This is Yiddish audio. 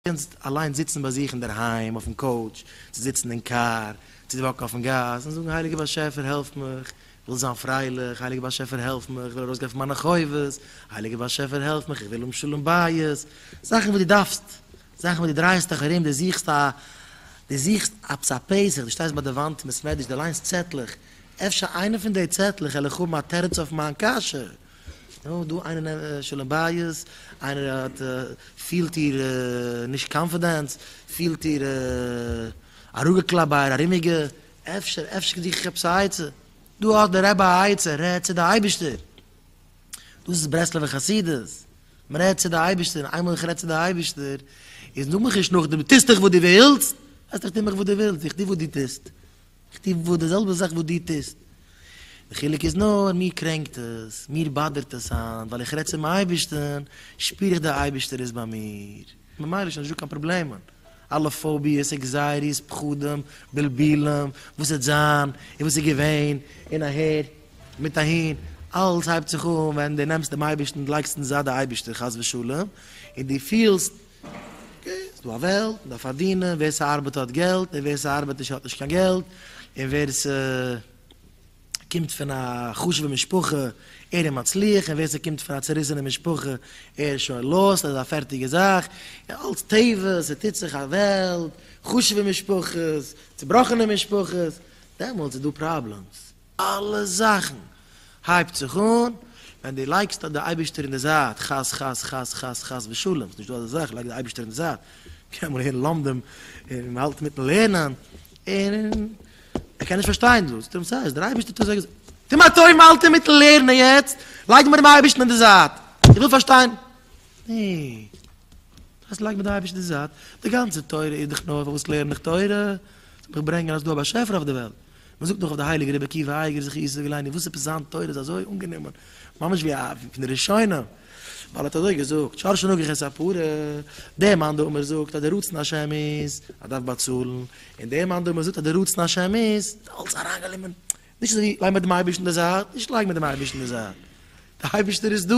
קענסט אליין זיצן ביי זיך אינדערהיים אויפן couch, צו זיצן אין קאר, צו walk ן אויפן גאס און זאגן הייליגער באשעפער העלף מיך, איך וויל זיין פרייליך, הייליגער באשעפער העלף מיך, איך וויל ארויסגיין פון מיינע חובות, הייליגער באשעפער העלף מיך, איך וויל האבן שלום בית, זאכן וואס דו דארפסט, זאכן וואס דו דרייסט דיך ארום, דו זוכסט א, דו זוכסט עפעס א פתח, דו שטייסט ביי די וואנט אין בית מדרש, דו ליינסט צעטלעך, אפשר איינע פון די צעטלעך וועל איך האבן א תירוץ אויף מיין קשיא. נו, דא איינער נעמט שלום בית, איינער האט פילט איר נישט confidence, פילט איר אראפגעקלאפט ביי איר ארומיגע, אפשר אפשר זוך איך עפעס א עצה, דא האט דער רבי א עצה, רעד צו די אייבערשטער, דאס איז ברסלב'ע חסידות, מען רעדט צו די אייבערשטער, איינמאל איך רעד צו די אייבערשטער, איז נאך מיך נישט נאכדעם, דו טוסט דאך וואס דו ווילסט, הייסט איך טו מיך וואס דו ווילסט, איך טו וואס דו טוסט. איך טו וואס די זעלבע זאך וואס דו טוסט. די חילוק איז נאר, מיר קרענקט עס, מיר באדערט עס היינט, ווייל איך רעד צום אייבערשטען, שפיר איך דער אייבערשטער איז ביי מיר. ממילא איז שוין נישטא קיין פראבלעמען. אלע phobias, anxieties, פחדים, בלבולים, וואס וועט זיין, און וואס איז געווען, און אהער, מיט אהין, אלעס הייבט זיך אן ווען דו נעמסט דעם אייבערשטן, לייגסט אין זייט די אייבערשטער חס ושלום, און דו פילסט, okay, ס'איז דא א וועלט, מ'דארף פארדינען, ווער ס'ארבעט האט געלט, און ווער ס'ארבעט נישט האט נישט קיין געלט, און ווער ס'קומט פון א חשוב'ע משפחה, ער איז מצליח, און ווער ס'קומט פון א צעריסענע משפחה, ער איז שוין lost, ער איז א פערטיגע זאך, און אלץ טבע, ס'טוט זיך א וועלט, חשוב'ע משפחות, צובראכענע משפחות, דעמאלטס איז דא problems. אלע זאכן הייבט זיך אן ווען דו לייגסט די אייבערשטער אין די זייט, חס חס חס חס חס ושלום, ס'נישט דא אזא זאך לייג די אייבערשטער אין די זייט, קען אמאל הערן לומדים און מען האלט מיטן לערנען און ער קען נישט פארשטיין דאס, זאגט ער אים ס'הייסט דער אייבערשטער האט אזוי געזאגט, טו מיר א טובה מען האלט אינמיטן לערנען יעצט, לייג מיר דעם אייבערשטן אין די זייט, איך וויל פארשטיין, נע, דאס הייסט לייג מיר דעם אייבערשטן אין די זייט, די גאנצע תורה איז דאך נאר פארוואס לערן איך תורה, זאל מיך ברענגען אז ס'דא א באשעפער אויף די וועלט. מען זאגט נאך אויף די הייליגע רבי עקיבא אייגער זכותו יגן עלינו וואס עפעס זיין תורה איז אזוי אנגענומען ממש ווי א פון די ראשונים ווייל ער האט אזוי געזאגט שור שנגח את הפרה דער מאן דאמר זאגט אז דער רצון השם איז אז דארף באצאלן און דער מאן דאמר זאגט אז דער רצון השם איז אלס אריינגענומען נישט אזוי לייג מיר דעם אייבערשטן די זייט נישט לייג מיר דעם אייבערשטן די זייט דער אייבערשטער איז דא.